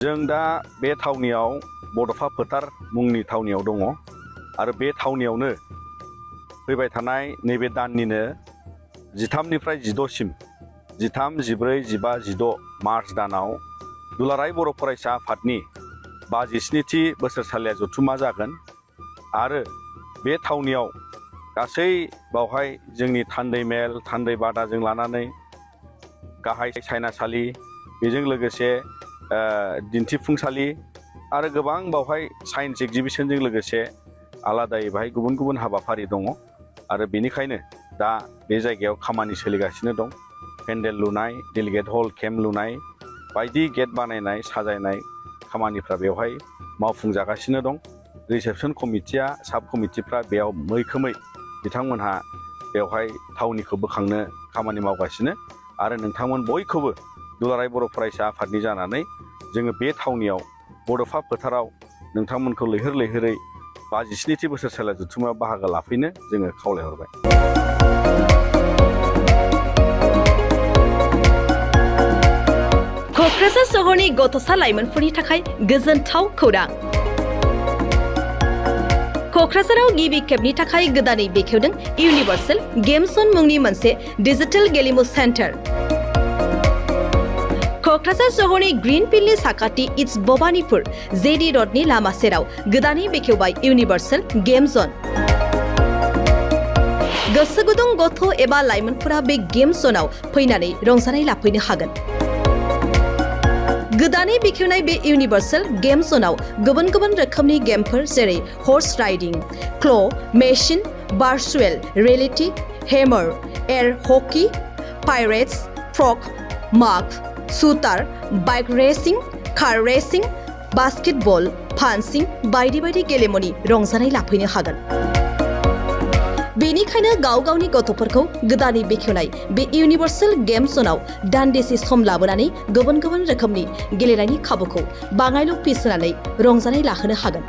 जों दा बे थावनियाव बड'फा फोथार मुंनि थावनियाव दङ आरो बे थावनियावनो फैबाय थानाय नैबे दाननिनो 13 निफ्राय 16 सिम 13, 14, 15, 16 मार्च दानाव दुलाराय बर' फरायसा आफादनि 57थि बोसोरसालिया जथुमा जागोन आरो बे थावनियाव गासै बावहाय जोंनि थान्दै मेल थान्दै बादाजों लानानै गाहाय सायनासालि बेजों लोगोसे दिन्थिफुंसालि आरो गोबां बावहाय साइन्स एक्जिबिशनजों लोगोसे आलादायै बाहाय गुबुन गुबुन हाबाफारि दङ आरो बेनिखायनो दा बे जायगायाव खामानि सोलिगासिनो दं। पेन्डेल लुनाय, डेलिगेट हल केम्प लुनाय, बायदि गेट बानायनाय साजायनाय खामानिफ्रा बेवहाय मावफुंजागासिनो दं। रिसेपसन कमिटिया साब कमिटिफ्रा बेयाव मैखोमै बिथांमोनहा बेवहाय थावनिखौ बोखांनो खामानि मावगासिनो आरो नोंथांमोन बयखौबो दुलाराय बर' फरायसा आफादनि जानानै जोङो बे थावनियाव बड'फा फोथाराव नोंथांमोनखौ लैहोर लैहोरै 57थि बोसोरसालिया जथुमायाव बाहागो लाफैनो जोङो खावलायहरबाय। क'क्राझार सहरनि गथ'सा लाइमोनफोरनि थाखाय गोजोनथाव खौरां। क'क्राझाराव गिबि खेबनि थाखाय गोदानै बेखेवदों इउनिभार्सेल गेम जन मुंनि मोनसे डिजिटेल गेलेमु सेन्टार। क'क्राझार सहरनि ग्रीन फिल्डनि साखाथि इट्स भबानिपुर जेडी रडनि लामा सेराव गोदानै बेखेवबाय इउनिभार्सेल गेम जन। गोसो गुदुं गथ' एबा लाइमोनफोरा बे गेम जनाव फैनानै रंजानाय लाफैनो हागोन। गोदानै बेखेवनाय बे इउनिभार्सेल गेम जनाव गुबुन गुबुन रोखोमनि गेमफोर जेरै horse riding, claw', machine, virtual reality, hammer, air hockey, pirates, frog, माग, shooter, bike racing, car racing, basketball, punching बायदि बायदि गेलेमुनि रंजानाय लाफैनो हागोन। बेनिखायनो गाव गावनि गथ'फोरखौ गोदानै बेखेवनाय बे इउनिभार्सेल गेम जनाव दान्दिसे सम लाबोनानै गुबुन गुबुन रोखोमनि गेलेनायनि खाबुखौ बाङायल' फिस होनानै रंजानाय लाहोनो हागोन।